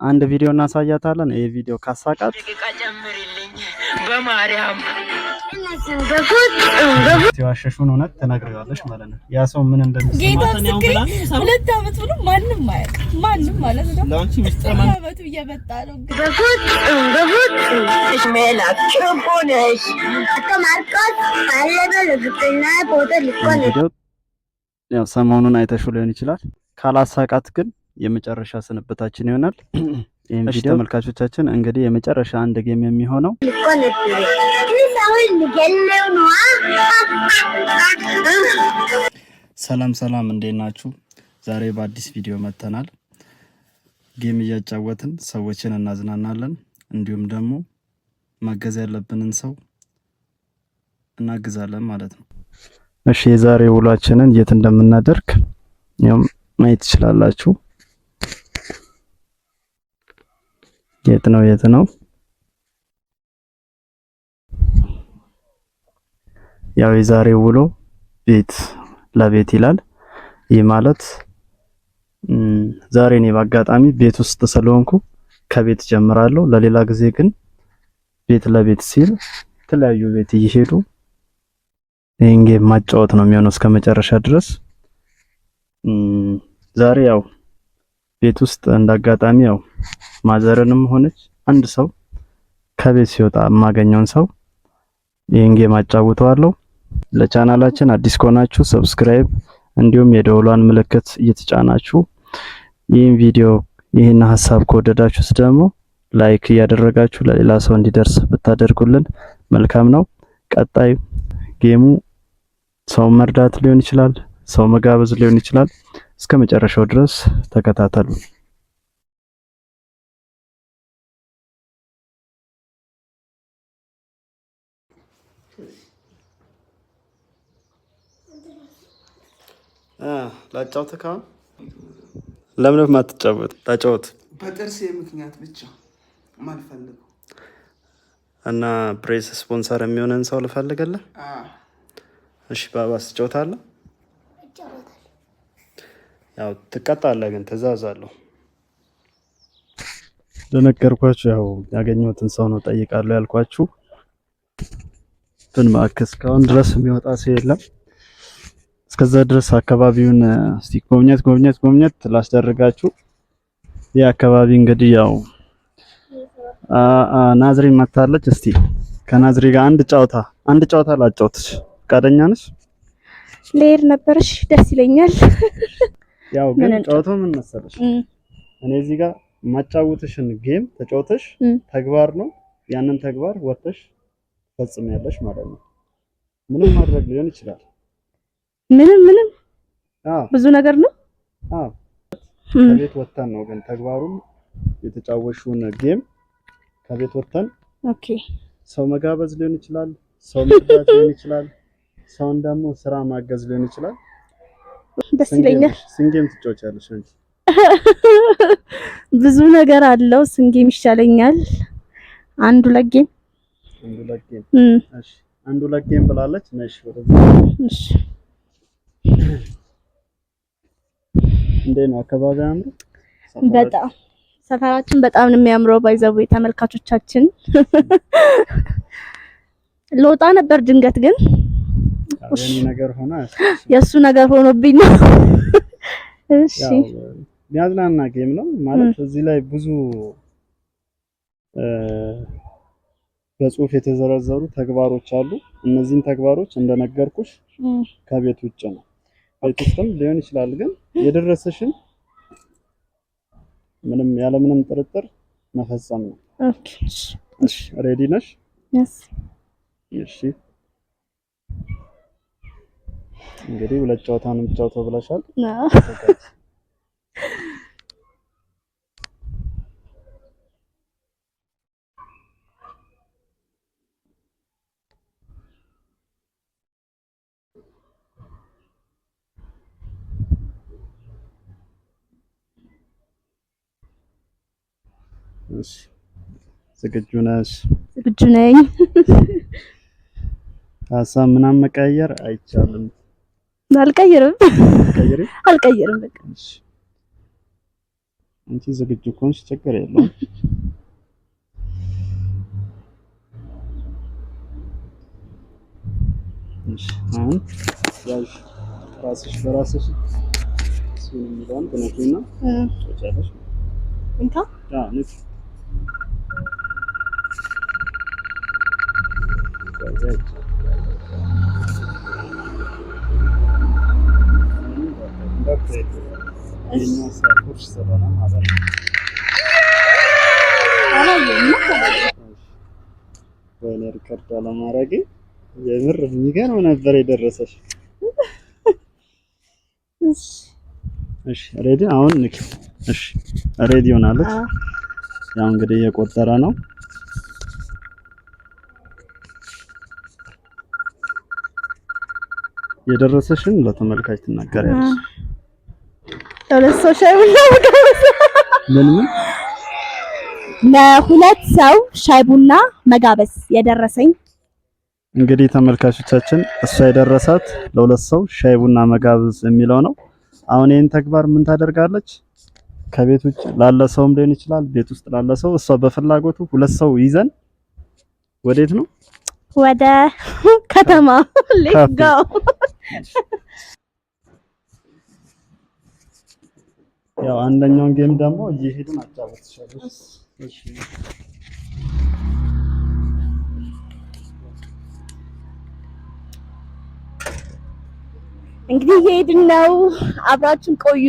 አንድ ቪዲዮ እናሳያታለን። ይህ ቪዲዮ ካሳቃት በማርያም የዋሸሽውን እውነት ትነግሪዋለሽ ማለት ነው። ያ ሰው ምን እንደሚሰማ ጌታ ምስክሬ፣ 2 ዓመት ብሎ ማንም አያውቅም። ማንም ማለት ነው። አመቱ እየመጣ ነው። ሜላት ክፉ ነሽ። ቪዲዮ ያው ሰሞኑን አይተሽው ሊሆን ይችላል። ካላሳቃት ግን የመጨረሻ ስንብታችን ይሆናል። ይህም ቪዲዮ ተመልካቾቻችን እንግዲህ የመጨረሻ አንድ game የሚሆነው ሰላም ሰላም፣ እንዴት ናችሁ? ዛሬ በአዲስ ቪዲዮ መጥተናል። Game እያጫወትን ሰዎችን እናዝናናለን። እንዲሁም ደግሞ ማገዝ ያለብንን ሰው እናግዛለን ማለት ነው። እሺ፣ የዛሬ ውሏችንን የት እንደምናደርግ ያው ማየት ትችላላችሁ። የት ነው የት ነው? ያው የዛሬው ውሎ ቤት ለቤት ይላል። ይህ ማለት ዛሬ እኔ በአጋጣሚ ቤት ውስጥ ስለሆንኩ ከቤት ጀምራለሁ። ለሌላ ጊዜ ግን ቤት ለቤት ሲል የተለያዩ ቤት እየሄዱ ይህን game ማጫወት ነው የሚሆነው እስከ መጨረሻ ድረስ። ዛሬ ያው ቤት ውስጥ እንዳጋጣሚ ያው ማዘርንም ሆነች አንድ ሰው ከቤት ሲወጣ የማገኘውን ሰው ይህን game አጫውተዋለሁ። ለቻናላችን አዲስ ከሆናችሁ subscribe እንዲሁም የደወሏን ምልክት እየተጫናችሁ ይህን ቪዲዮ ይህን ሀሳብ ከወደዳችሁት ደግሞ like እያደረጋችሁ ለሌላ ሰው እንዲደርስ ብታደርጉልን መልካም ነው። ቀጣይ game ኡ ሰው መርዳት ሊሆን ይችላል፣ ሰው መጋበዝ ሊሆን ይችላል። እስከ መጨረሻው ድረስ ተከታተሉ። ላጫውትህ ካሁን ለምን የማትጫወት ታጫወት? በጥርሴ ምክንያት ብቻ ማልፈልገው። እና brace sponsor የሚሆነን ሰው ልፈልግልህ። እሺ ባባስ ትጫወታለህ? ያው ትቀጣለህ፣ ግን ትእዛዝ አለው። እንደነገርኳችሁ ያው ያገኘሁትን ሰው ነው ጠይቃለሁ ያልኳችሁ። ብን ማዕከል እስካሁን ድረስ የሚወጣ ሰው የለም። እስከዛ ድረስ አካባቢውን እስቲ ጎብኘት ጎብኘት ጎብኘት ላስደርጋችሁ። ይህ አካባቢ እንግዲህ ያው ናዝሪ መታለች። እስቲ ከናዝሪ ጋር አንድ ጨዋታ አንድ ጨዋታ ላጫውትሽ፣ ፈቃደኛ ነሽ? ልሄድ ነበርሽ፣ ደስ ይለኛል። ያው ግን ጨዋታው ምን መሰለሽ፣ እኔ እዚህ ጋር ማጫወትሽን game ተጫውተሽ ተግባር ነው፣ ያንን ተግባር ወጥተሽ ፈጽሚያለሽ ማለት ነው። ምንም ማድረግ ሊሆን ይችላል። ምንም ምንም ብዙ ነገር ነው። አዎ ከቤት ወጥተን ነው ግን ተግባሩን የተጫወሽውን game ከቤት ወጥተን Okay፣ ሰው መጋበዝ ሊሆን ይችላል፣ ሰው መርዳት ሊሆን ይችላል፣ ሰውን ደግሞ ስራ ማገዝ ሊሆን ይችላል። ደስ ይለኛል። ስንት game ትጫወቻለሽ አንቺ? ብዙ ነገር አለው። ስንት game ይሻለኛል? አንዱ ለ game። አንዱ ለ game። እሺ አንዱ ለ game ብላለች። ነሽ ወደዚህ። እሺ እንዴት ነው አካባቢ አምሮ? በጣም ሰፈራችን በጣም ነው የሚያምረው። By the way ተመልካቾቻችን ለውጣ ነበር ድንገት ግን የኔ ነገር ሆነ የእሱ ነገር ሆኖብኝ ነው። እሺ የሚያዝናና game ነው ማለት እዚህ ላይ ብዙ በጽሁፍ የተዘረዘሩ ተግባሮች አሉ። እነዚህን ተግባሮች እንደነገርኩሽ ከቤት ውጭ ነው፣ ቤት ውስጥም ሊሆን ይችላል። ግን የደረሰሽን ምንም ያለምንም ጥርጥር መፈጸም ነው። Okay እሺ ready ነሽ? Yes. እሺ እንግዲህ ሁለት ጨዋታ ነው የምትጫወተው ብለሻል። እሺ ዝግጁ ነሽ? ዝግጁ ነኝ። ሀሳብ ምናምን መቀየር አይቻልም። አልቀይርም። ቀይሪ። አልቀይርም። በቃ እሺ አንቺ ዝግጁ ከሆንሽ ችግር የለውም። እሺ አሁን ያዥ፣ ራስሽ በራስሽ እሱን የሚለውን ትነኪና ትወጫለሽ። እንካ። አዎ ንኪ። ከዛ የኛ ቁርስ ስለሆነ ማለት ነው። አላየሁም። ወይኔ record አለማድረጌ የምር የሚገርም ነበር የደረሰሽ። እሺ። እሺ ready፣ አሁን ንኪ። እሺ ready ሆናለች። ያው እንግዲህ እየቆጠረ ነው። የደረሰሽን ለተመልካች ትናገሪያለሽ። ለሁለት ሰው ሻይ ቡና መጋበዝ። ምን ምን? ለሁለት ሰው ሻይ ቡና መጋበዝ የደረሰኝ። እንግዲህ ተመልካቾቻችን እሷ የደረሳት ለሁለት ሰው ሻይ ቡና መጋበዝ የሚለው ነው። አሁን ይህን ተግባር ምን ታደርጋለች? ከቤት ውጭ ላለ ሰውም ሊሆን ይችላል፣ ቤት ውስጥ ላለ ሰው እሷ በፍላጎቱ ሁለት ሰው ይዘን ወዴት ነው? ወደ ከተማ። Let's go። ያው አንደኛውን game ደግሞ እየሄድን አጫውትሻለሁ። እሺ እንግዲህ እየሄድን ነው። አብራችን ቆዩ።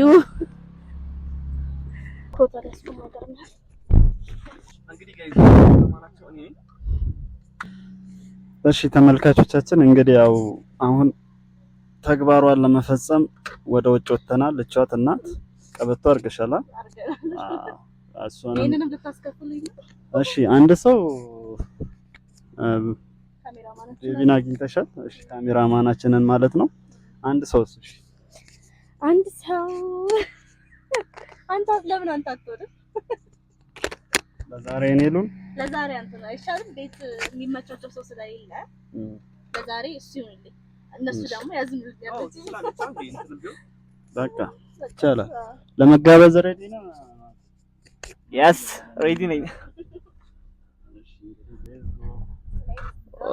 እሺ ተመልካቾቻችን እንግዲህ ያው አሁን ተግባሯን ለመፈጸም ወደ ውጭ ወጥተናል። እቿት እናት ቀበቶ አድርገሻል። አዎ እሷንም ይሄንንም ልታስከፍሉኝ ነው? እሺ አንድ ሰው ቤቢን አግኝተሻል። እሺ ካሜራማናችንን ማለት ነው። አንድ ሰው እሺ አንድ ሰው አንተ ለምን አንተ አትሆንም? ለዛሬ እኔ ሉን ለዛሬ አንተ ነው አይሻልም? ቤት የሚመቻቸው ሰው ስለሌለ ለዛሬ እሱ ይሁንልኝ፣ እነሱ ደግሞ ያዝኑልኛል። በቃ ይቻላል። ለመጋበዝ ready ነው። Yes, ready ነኝ።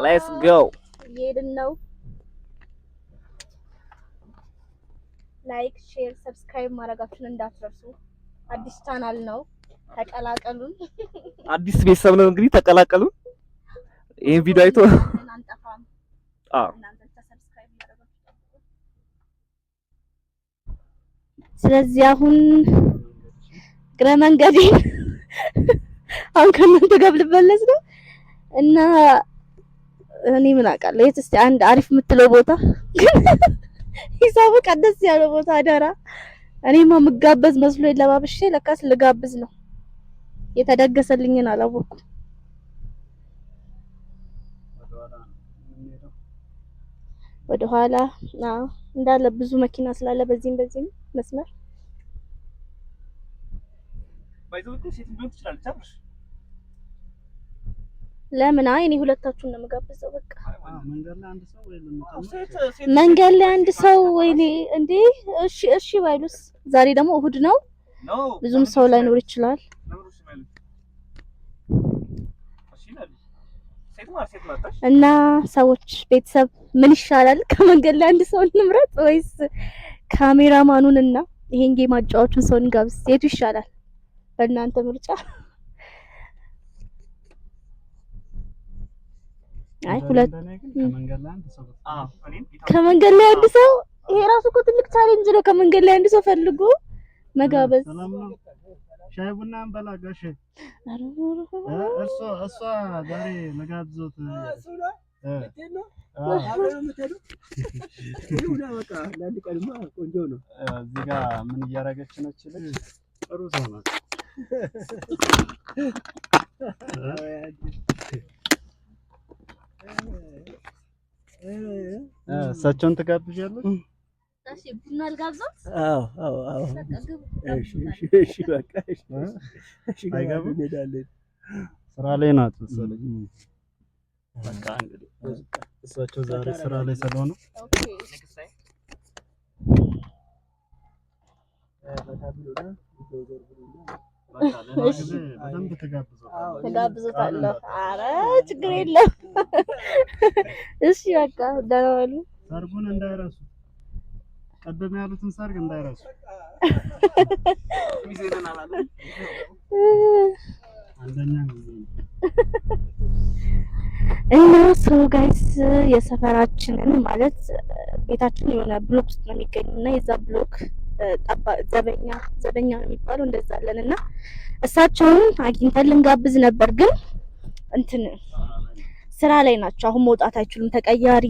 Let's go። እየሄድን ነው። Like፣ share፣ subscribe ማድረጋችሁን እንዳትረሱ። አዲስ ቻናል ነው፣ ተቀላቀሉን። አዲስ ቤተሰብ ነው እንግዲህ ተቀላቀሉ። ይሄን ቪዲዮ አይቶ አንጠፋም። አዎ እናንተ ብቻ subscribe እያደረጋችሁ ጠብቁ። ስለዚህ አሁን እግረ መንገዴን አሁን ከእናንተ ጋር ልመለስ ነው እና እኔ ምን አውቃለሁ የት እስኪ አንድ አሪፍ የምትለው ቦታ ሂሳቡ ቀደስ ያለው ቦታ አደራ። እኔማ የምጋበዝ መስሎ ለባብሼ ለካስ ልጋብዝ ነው። የተደገሰልኝን አላወኩም። ወደኋላ አዎ፣ እንዳለ ብዙ መኪና ስላለ በዚህም በዚህም መስመር ለምን? አይ እኔ ሁለታችሁን ነው የምጋብዘው። በቃ መንገድ ላይ አንድ ሰው ወይ መንገድ ላይ አንድ ሰው ወይኔ እንዴ! እሺ እሺ ባይሉስ? ዛሬ ደግሞ እሁድ ነው፣ ብዙም ሰው ላይኖር ይችላል። እና ሰዎች ቤተሰብ ምን ይሻላል? ከመንገድ ላይ አንድ ሰው እንምረጥ ወይስ ካሜራማኑን እና ይሄን game አጫዋቹን ሰው እንጋብዝ? የቱ ይሻላል በእናንተ ምርጫ? አይ ሁለት ከመንገድ ላይ አንድ ሰው ይሄ ራሱ እኮ ትልቅ challenge ነው። ከመንገድ ላይ አንድ ሰው ፈልጎ መጋበዝ። ሻይ ቡና እንበላ ጋሼ። እሷ እሷ ዛሬ መጋብዞት እዚህ ጋር ምን እያደረገች ነው? እች ልጅ ጥሩ ሰው ናት። እሳቸውን ትጋብዣለሽ? እሺ ቡና ልጋብዞት? አዎ አዎ አዎ። በቃ ግቡ። እሺ እሺ እሺ በቃ እሺ እሺ አይገቡም? እንሄዳለን። ስራ ላይ ናት መሰለኝ። በቃ እንግዲህ እሳቸው ዛሬ ስራ ላይ ስለሆኑ Okay። በደንብ ተጋብዘዋል። ተጋብዞታለሁ። አረ ችግር የለም። እሺ በቃ ደህና ዋሉ። ሰርጉን እንዳይረሱ፣ ቅድም ያሉትን ሰርግ እንዳይረሱ። አንደኛ ጊዜ ነው። እና so guys የሰፈራችንን ማለት ቤታችን የሆነ block ውስጥ ነው የሚገኘው እና የዛ block ዘበኛ ዘበኛ ነው የሚባለው እንደዛ አለን እና እሳቸውን አግኝተን ልንጋብዝ ነበር፣ ግን እንትን ስራ ላይ ናቸው። አሁን መውጣት አይችሉም። ተቀያሪ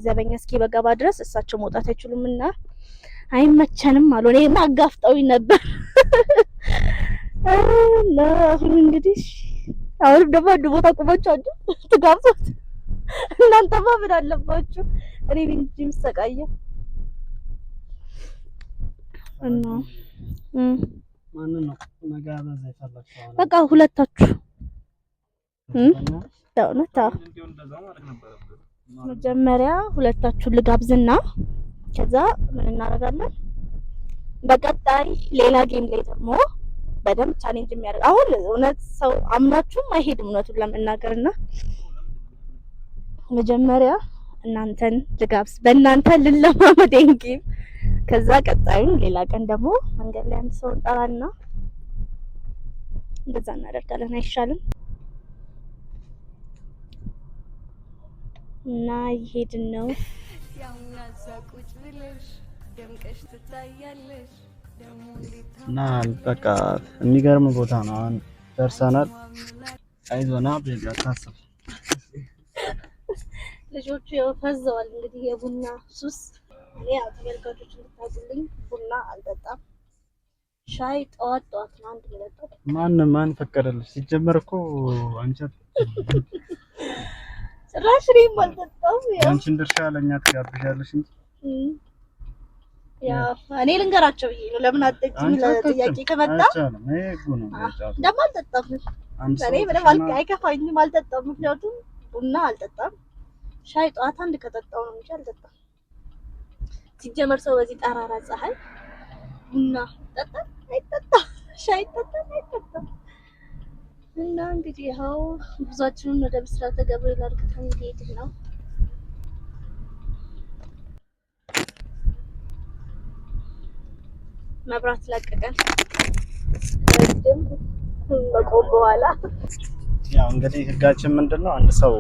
ዘበኛ እስኪ በገባ ድረስ እሳቸው መውጣት አይችሉም እና አይመቸንም አሉ። እኔማ አጋፍጠውኝ ነበር እና አሁን እንግዲህ አሁንም ደግሞ አንድ ቦታ ቁማችሁ አንዱ ትጋብዟት። እናንተማ ምን አለባችሁ? እኔ ነኝ እንጂ የምሰቃየው። እና ማንን ነው መጋበዝ የፈለግሽው? አሁን በቃ ሁለታችሁ በእውነት አዎ። መጀመሪያ ሁለታችሁን ልጋብዝና ከዛ ምን እናደርጋለን? በቀጣይ ሌላ game ላይ ደግሞ በደንብ challenge የሚያደርግ አሁን እውነት ሰው አምናችሁም አይሄድም፣ እውነቱን ለመናገር እና መጀመሪያ እናንተን ልጋብዝ፣ በእናንተ ልለማመድ ይሄን game። ከዛ ቀጣዩን ሌላ ቀን ደግሞ መንገድ ላይ አንድ ሰው እንጠራና እንደዛ እናደርጋለን። አይሻልም? እና እየሄድን ነው። ያውና እዛ ቁጭ ብለሽ ደምቀሽ ትታያለሽ። ደግሞ እንዴት እና በቃ የሚገርም ቦታ ነው። አሁን ደርሰናል። አይዞና baby አታስብ። ልጆቹ ያው ፈዘዋል። እንግዲህ የቡና ሱስ። እኔ ያው ተመልካቾች እንድታውቁልኝ ቡና አልጠጣም። ሻይ ጠዋት ጠዋት ነው አንድ የምጠጣው። ማን ማን ፈቀደልሽ? ሲጀመር እኮ አንቺ ጭራሽ እኔም አልጠጣም። ያው የአንቺን ድርሻ ለእኛ ትጋብዣለሽ እንጂ ያው እኔ ልንገራቸው ብዬ ነው። ለምን አትጠጪም አንቺ አትጠጪም። ጥያቄ ከመጣ አይቻልም። ይሄ ህጉ ነው የጨዋታው። ደግሞ አልጠጣም። አንድ ሰው እኔ ምንም ተሸና- አይከፋኝም፣ አልጠጣም። ምክንያቱም ቡና አልጠጣም። ሻይ ጠዋት አንድ ከጠጣው ነው እንጂ አልጠጣም። ሲጀመር ሰው በዚህ ጠራራ ፀሐይ ቡና ይጠጣል አይጠጣም? ሻይ ይጠጣል አይጠጣም? እና እንግዲህ ይኸው ጉዟችንን ወደ ብስራተ ገብርኤል አድርገን እየሄድን ነው። መብራት ለቀቀን ረጅም መቆም በኋላ ያው እንግዲህ ህጋችን ምንድን ነው? አንድ ሰው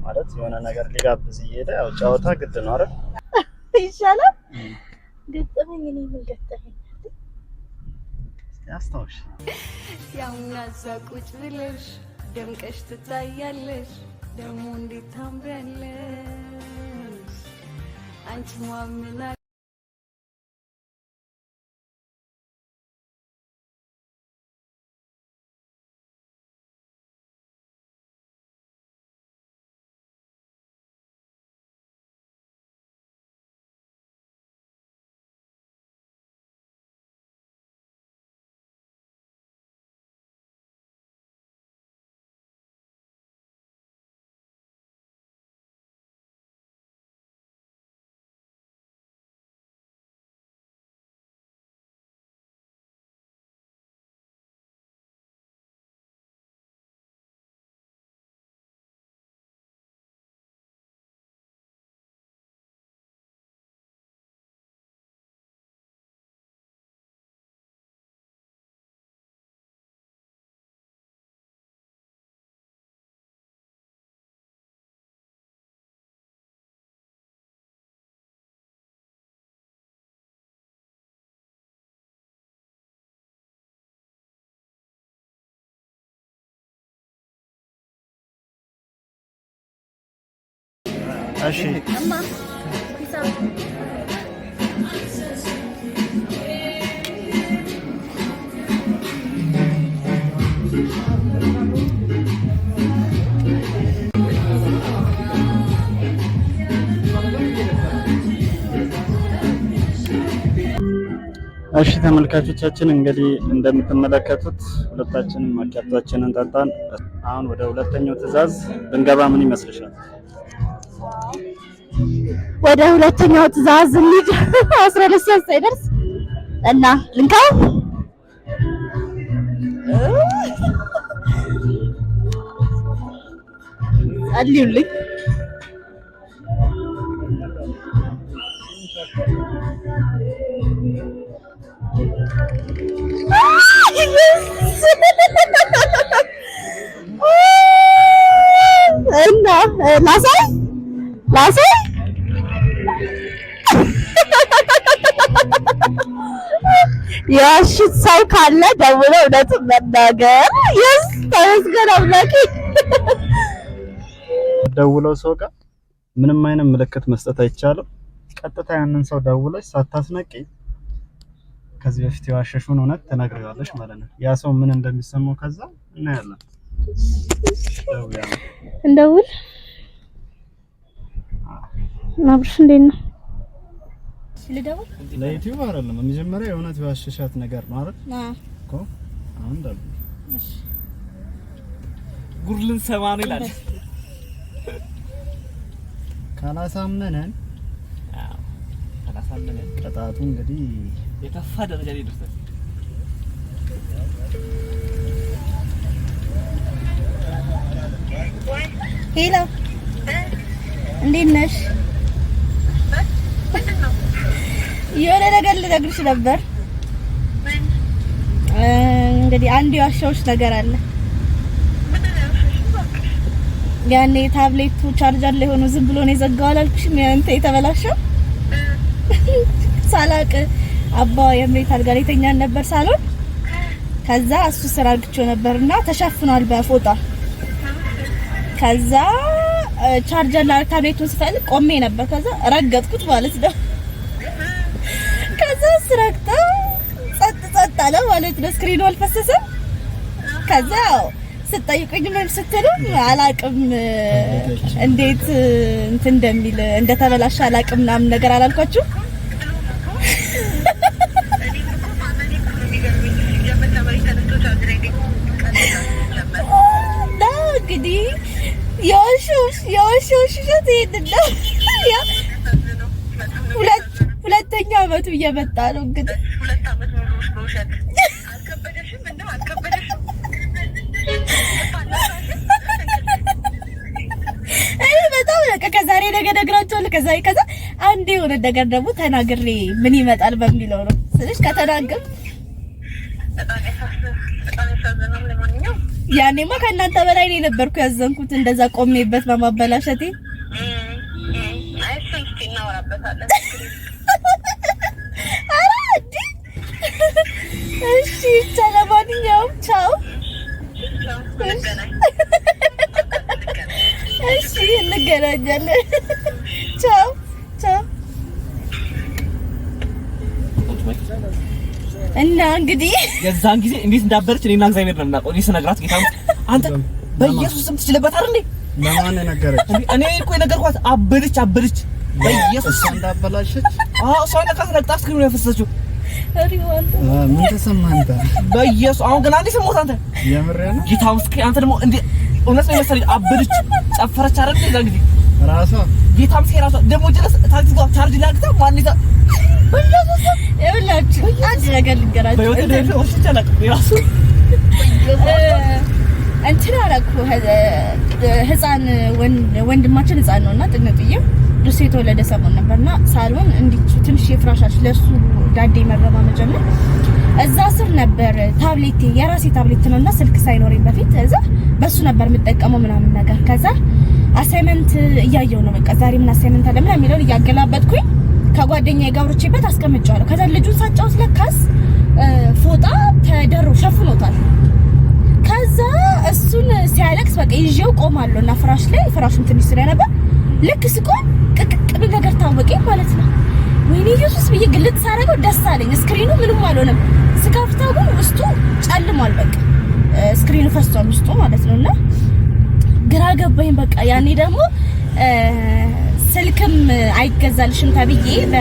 ማለት የሆነ ነገር ሊጋብዝ እየሄደ ያው ጨዋታ ግድ ነው አይደል? ይሻላል። ገጠመኝ እኔ ምን ገጠመኝ? እስኪ አስታውሽ። ያውና እዛ ቁጭ ብለሽ ደምቀሽ ትታያለሽ። ደግሞ እንዴት ታምሪያለሽ አንቺ ማምና እሺ እሺ ተመልካቾቻችን እንግዲህ እንደምትመለከቱት ሁለታችንም ማኪያቶችንን ጠጣን። አሁን ወደ ሁለተኛው ትዕዛዝ ብንገባ ምን ይመስልሻል? ወደ ሁለተኛው ትዕዛዝ እንሂድ። 12 ሰዓት ሳይደርስ እና ልንካው። ጸልዩልኝ። እና ላሳይ ላሳይ የዋሹት ሰው ካለ ደውሎ እውነቱን መናገር። Yes፣ ተመስገን አምላኬ። ደውለው ሰው ጋር ምንም አይነት ምልክት መስጠት አይቻልም። ቀጥታ ያንን ሰው ደውለሽ ሳታስነቂ ከዚህ በፊት የዋሸሽውን እውነት ትነግሪዋለሽ ማለት ነው። ያ ሰው ምን እንደሚሰማው ከዛ እናያለን። ደውያ እንደውል። አብርሽ እንዴት ነው? ልደውል። ለዩቲዩብ አይደለም፣ መጀመሪያ የእውነት የዋሸሻት ነገር ነው አይደል እኮ። አሁን ደውል። ጉድ ልንሰማ ነው ይላል። ካላሳመነን አዎ፣ ካላሳመነን ቅጣቱ እንግዲህ የከፋ ደረጃ ላይ ይደርሳል። Hello፣ እንዴት ነሽ? የሆነ ነገር ልነግርሽ ነበር። እንግዲህ አንድ የዋሻዎች ነገር አለ። ያኔ tablet ኡ charger ላይ ሆኖ ዝም ብሎ ነው የዘጋው አላልኩሽም? ያንተ የተበላሸው ሳላቅ አባ የምሬት አልጋ ላይ ተኛን ነበር ሳሎን። ከዛ እሱ ስራ አርግቼው ነበርና ተሸፍኗል በፎጣ። ከዛ ቻርጀር ላይ ታብሌቱን ስፈልግ ቆሜ ነበር። ከዛ ረገጥኩት ማለት ነው። ከዛ ስረግጠው ጸጥ ጸጥ አለ ማለት ነው። Screen ኡ አልፈሰሰም። ከዛ ስጠይቁኝ ምን ስትሉ አላቅም እንዴት እንትን እንደሚል እንደተበላሸ አላቅም ምናምን ነገር አላልኳችሁ? እና እንግዲህ የዋሸሁሽ የዋሸሁሽ ውሸት ይሄንን ነው። ያ ሁለተኛ አመቱ እየመጣ ነው እንግዲህ። 2 አመት ሙሉ በውሸት አልከበደሽም? እንደው አልከበደሽም? እኔ በጣም በቃ ከዛሬ ነገ እነግራቸዋለሁ። ከዛሬ ከዛ አንድ የሆነ ነገር ደግሞ ተናግሬ ምን ይመጣል በሚለው ነው ስልሽ ከተናገር በጣም ያሳዝናል። ለማንኛውም ያኔማ ከእናንተ በላይ ነው የነበርኩ ያዘንኩት እንደዛ ቆሜበት በማበላሸቴ። አይ እሱን እስኪ እናወራበታለን። ኧረ እንዴ! እሺ ብቻ ለማንኛውም ቻው። እንገናኝ። እሺ እንገናኛለን። ቻው ቻው። እና እንግዲህ የዛን ጊዜ እንዴት እንዳበረች እኔና እግዚአብሔር ነው የምናውቀው። እኔ ስነግራት ጌታ አንተ በኢየሱስ ስም ትችልበት አይደል እንዴ? ለማን ነገረች? እኔ እኮ የነገርኳት አበደች አበደች በኢየሱስ እሷ እንዳበላሸች። አዎ፣ እሷ ነካት ረግጣ screen ኡ ያፈሰሰችው። ምን ተሰማህ አንተ? በኢየሱስ አሁን ገና አንዴ ስሞት አንተ የምሬ ነው። ጌታ ምስክሬ። አንተ ደግሞ እንዴ እውነት ነው የመሰለኝ አበደች፣ ጨፈረች አይደል እንዴ? የዛን ጊዜ ራሷ ጌታ ምስክሬ ራሷ ደግሞ ጀለስ ታክሲ ጋር ቻርጅ ላግታ ማን ይዛ በኢየሱስ ይኸውላችሁ አንድ ነገር ልንገራችሁ። በህይወቴ ደረጃ ወስጄ አላውቅም። የራሱ እንትን አደረኩ። ህፃን ወንድማችን ህፃን ነውና ጥንጥዬ እሱ የተወለደ ሰሞን ነበርና ሳሎን እንዲች ትንሽ የፍራሻች ለሱ ዳዴ መረማመጃ ነው። እዛ ስር ነበር ታብሌቴ፣ የራሴ ታብሌት ነውና ስልክ ሳይኖረኝ በፊት እዛ በሱ ነበር የምጠቀመው ምናምን ነገር። ከዛ assignment እያየው ነው በቃ ዛሬ ምን assignment አለ ምናምን የሚለውን እያገላበጥኩኝ ከጓደኛዬ ጋር አውርቼበት አስቀምጬዋለሁ። ከዛ ልጁን ሳጫውት ለካስ ፎጣ ተደርቦ ሸፍኖታል። ከዛ እሱን ሲያለቅስ በቃ ይዤው ቆማለሁ እና ፍራሽ ላይ ፍራሹም ትንሽ ስለነበር ልክ ስቆም ቅቅቅ የሚል ነገር ታወቀኝ ማለት ነው። ወይኔ ኢየሱስ ብዬ ግልጥ ሳደርገው ደስ አለኝ። Screen ኡ ምንም አልሆነም። ስከፍተው ግን ውስጡ ጨልሟል። በቃ screen ኡ ፈስቷል ውስጡ ማለት ነው። እና ግራ ገባኝ። በቃ ያኔ ደግሞ ስልክም አይገዛልሽም ተብዬ በ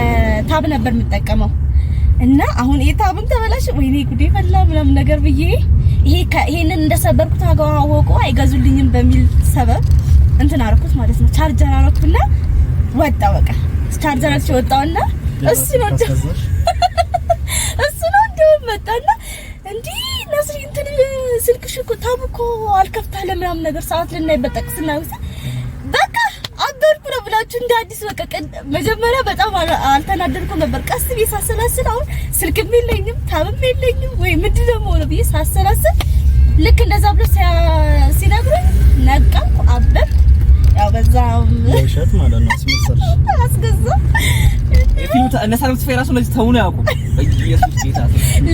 tab ነበር የምጠቀመው እና አሁን ይሄ tab ም ተበላሽ፣ ወይኔ ጉዴ ፈላ ምናምን ነገር ብዬ ይሄ ይሄንን እንደሰበርኩት አወቁ አይገዙልኝም በሚል ሰበብ እንትን አደረኩት ማለት ነው። ቻርጀር አደረኩና ወጣ። በቃ ቻርጀር አድርሼ ወጣውና እሱ ነው እሱ ነው እንደውም መጣና እንዲህ ናስሪ እንትን ስልክሽ እኮ tab ኡ እኮ አልከፍታለ ምናምን ነገር ሰዓት ልናይ በጠቅስና በቃ አበድኩ ነው ብላችሁ እንደ አዲስ በቃ መጀመሪያ በጣም አልተናደድኩም ነበር። ቀስ ብዬ ሳሰላስል አሁን ስልክም የለኝም tab ም የለኝም ወይ ምንድን ነው የምሆነው ብዬ ሳሰላስል ልክ እንደዛ ብሎ ሲነግሩኝ ነቃኩ፣ አበድኩ። ያው በዛም ውሸት ማለት ነው አስመሰልሽ። አስገዛ የፊልም እነ ሳለም ተስፋዬ ራሱ እንደዚህ ተውነው አያውቁም። በኢየሱስ ጌታ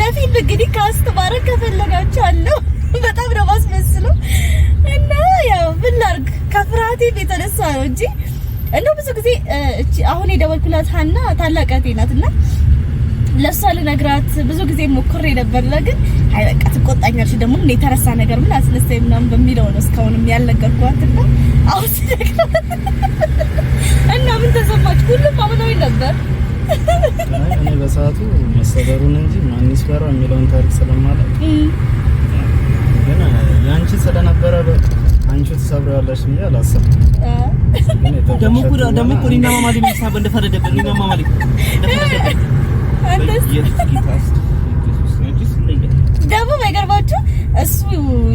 ለፊልም እንግዲህ cast ማድረግ ከፈለጋችሁ አለው። በጣም ነው ማስመስለው እና ያው ምን ላድርግ ከፍርሃቴ የተነሳ ነው እንጂ እንደው ብዙ ጊዜ እቺ አሁን የደወልኩላት ሀና ታላቅ እህቴ ናት እና ለእሷ ልነግራት ብዙ ጊዜ ሞክሬ ነበርና ግን አይ በቃ ትቆጣኛለች ደግሞ ምን የተረሳ ነገር ምን አስነሳኝ ምናምን በሚለው ነው እስካሁንም ያልነገርኳት እና አሁን ስነግራት እና ምን ተሰማች? ሁሉም አምነውኝ ነበር። አይ እኔ በሰዓቱ መሰበሩን እንጂ ማን ይስበረው የሚለውን ታሪክ ስለማላውቅ ግን ያንቺ ስለነበረ አንቺ ትሰብሪዋለሽ ብዬ አላሰብኩም። ግን ደግሞ እኮ ደግሞ እኮ እኔና ማማሌ የሚሳብ እንደፈረደብን እኔና ማማሌ እንደፈረደብን። አንተስ? በኢየሱስ ጌታ ኢየሱስ እንጂስ እንደየ ደግሞ ባይገርማችሁ እሱ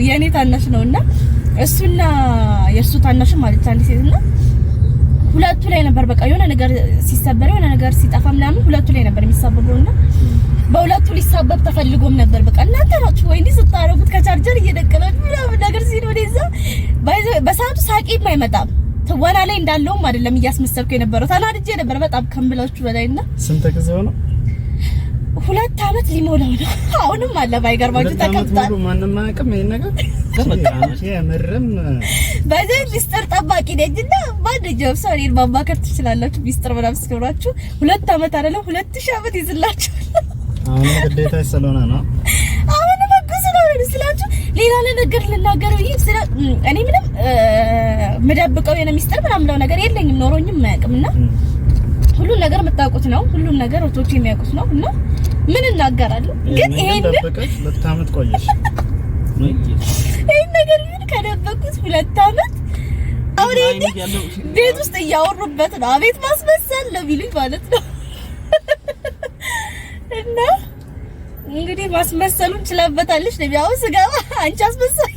የኔ ታናሽ ነውና እሱና የእሱ ታናሽም አለች አንዲት ሴትና ሁለቱ ላይ ነበር በቃ የሆነ ነገር ሲሰበር የሆነ ነገር ሲጠፋ ምናምን ሁለቱ ላይ ነበር የሚሳበበውና በሁለቱ ሊሳበብ ተፈልጎም ነበር። በቃ እናንተ ናችሁ ወይ እንዲህ ስታረጉት ከቻርጀር እየደቀላችሁ ምናምን ነገር ሲል ወደዛ በሰዓቱ ሳቂም አይመጣም። ትወና ላይ እንዳለውም አይደለም እያስመሰልኩ የነበረው ተናድጄ ነበር በጣም ከምላችሁ በላይና ስንት ጊዜ ሆነው? 2 አመት ሊሞላው ነው። አሁንም አለ ባይገርማችሁ 2 ዓመት ተቀምጧል። ሙሉ ማንም አያውቅም ይሄን ነገር። አንቺ የምርም በዚህ ሚስጥር ጠባቂ ነኝና ማንኛውም ሰው እኔን ማማከር ትችላላችሁ። ሚስጥር ምናምን ሲኖራችሁ 2 አመት አይደለም 2000 አመት ይዝላችኋል። አሁንም ግዴታ ስለሆነ ነው። አሁንም እኮ ስለሆነ ነው ስላችሁ ሌላ ለነገር ልናገር ብዬ ስለ እኔ ምንም የምደብቀው የሆነ ሚስጥር ምናምን ብለው ነገር የለኝም ኖሮኝም አያውቅም። እና ሁሉም ነገር የምታውቁት ነው። ሁሉም ነገር እህቶቼ የሚያውቁት ነው። እና ምን እናገራለሁ ግን ይሄን ደብቀሽ 2 ዓመት ቆየሽ። ይሄን ነገር ግን ከደበቅኩት 2 አመት አሁን ይሄን ቤት ውስጥ እያወሩበት ነው። አቤት ማስመሰል ነው ቢሉኝ ማለት ነው። እና እንግዲህ ማስመሰሉን ችላበታለች ነው ያው ስገባ አንቺ አስመሰል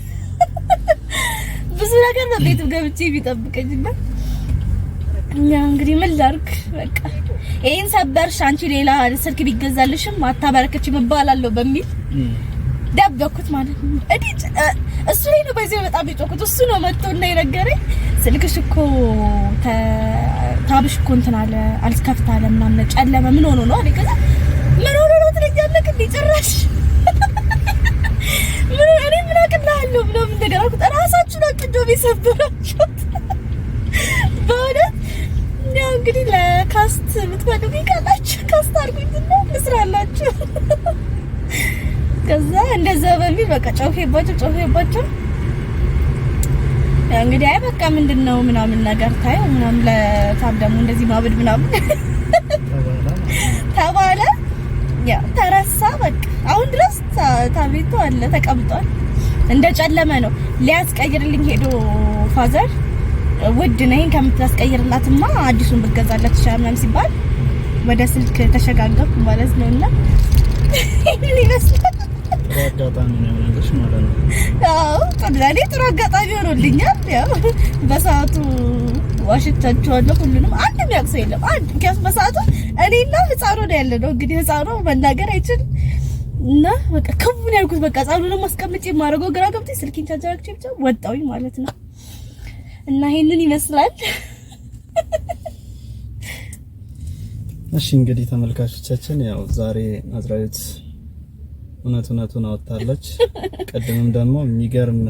ብዙ ነገር ነው ቤት ገብቼ ቢጠብቀኝና እኛ እንግዲህ ምን ላድርግ በቃ ይሄን ሰበርሽ አንቺ ሌላ ስልክ ቢገዛልሽም አታበረከችም እባላለሁ በሚል ደበኩት ማለት ነው። እኔ እሱ ላይ ነው በዚህ በጣም የጮኩት። እሱ ነው መጥቶ እና የነገረኝ ስልክሽ እኮ tab ሽ እኮ እንትን አለ አልከፍት አለ ምናምን ጨለመ ምን ሆኖ ነው አለ። ከዛ ምን ሆኖ ነው ትለኛለህ እንዴ ጭራሽ ምን እኔ ምን አቅልሃለሁ ምናምን ነገር አልኩት። እራሳችሁ ናችሁ እንደውም የሰበራችሁት በእውነት። ያው እንግዲህ ለ cast የምትፈልጉ ካላችሁ cast አድርጉኝና ልስራላችሁ። ከዛ እንደዛ በሚል በቃ ጮሄባቸው ጮሄባቸው። ያው እንግዲህ አይ በቃ ምንድነው ምናምን ነገር ታዩ ምናምን ለ tab ደግሞ እንደዚህ ማበድ ምናምን ተባለ። ያው ተረሳ በቃ አሁን ድረስ ታብሌቱ አለ ተቀምጧል። እንደ ጨለመ ነው። ሊያስቀይርልኝ ሄዶ father ውድ ነኝ ከምታስቀይርላትማ አዲሱን ብትገዛላት ይሻላል ምናምን ሲባል ወደ ስልክ ተሸጋገርኩ ማለት ነውና ይሄንን ይመስላል። ጥሩ አጋጣሚ ነው የሆነልሽ ማለት ነው። አዎ ጥሩ ለእኔ ጥሩ አጋጣሚ ሆኖልኛል። ያው በሰዓቱ ዋሽቻቸዋለሁ ሁሉንም። አንድ የሚያውቅ ሰው የለም። አንድ ምክንያቱም በሰዓቱ እኔና ህፃኑ ነው ያለ ነው። እንግዲህ ህፃኑ መናገር አይችልም እና በቃ ክቡን ያልኩት በቃ ህፃኑ ደግሞ አስቀምጬ የማደርገው ግራ ገብቶኝ ስልኬን ቻርጅ አድርጌ ብቻ ወጣሁኝ ማለት ነው። እና ይሄንን ይመስላል። እሺ እንግዲህ ተመልካቾቻችን ያው ዛሬ ናዝራዊት እውነት እውነቱን አወጣለች። ቅድምም ደግሞ የሚገርም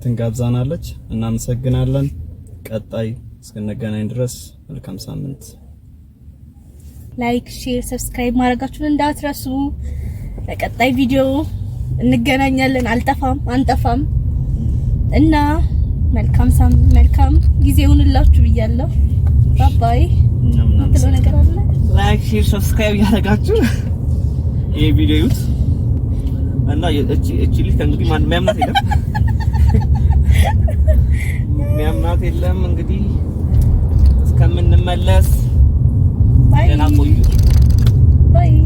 ትንጋብዛናለች። እናመሰግናለን። ቀጣይ እስክንገናኝ ድረስ መልካም ሳምንት። Like፣ share፣ subscribe ማድረጋችሁን እንዳትረሱ። በቀጣይ ቪዲዮ እንገናኛለን። አልጠፋም አንጠፋም እና መልካም ሳምንት መልካም ጊዜ ይሁንላችሁ ብያለሁ። Bye bye። እኛም የምትለው ነገር አለ? Like፣ share፣ subscribe እያደረጋችሁ ይሄ ቪዲዮ ይዩት እና እቺ እቺ ልጅ ከእንግዲህ ማን የሚያምናት የለም፣ የሚያምናት የለም። እንግዲህ እስከምንመለስ Bye ደህና ቆዩ። Bye.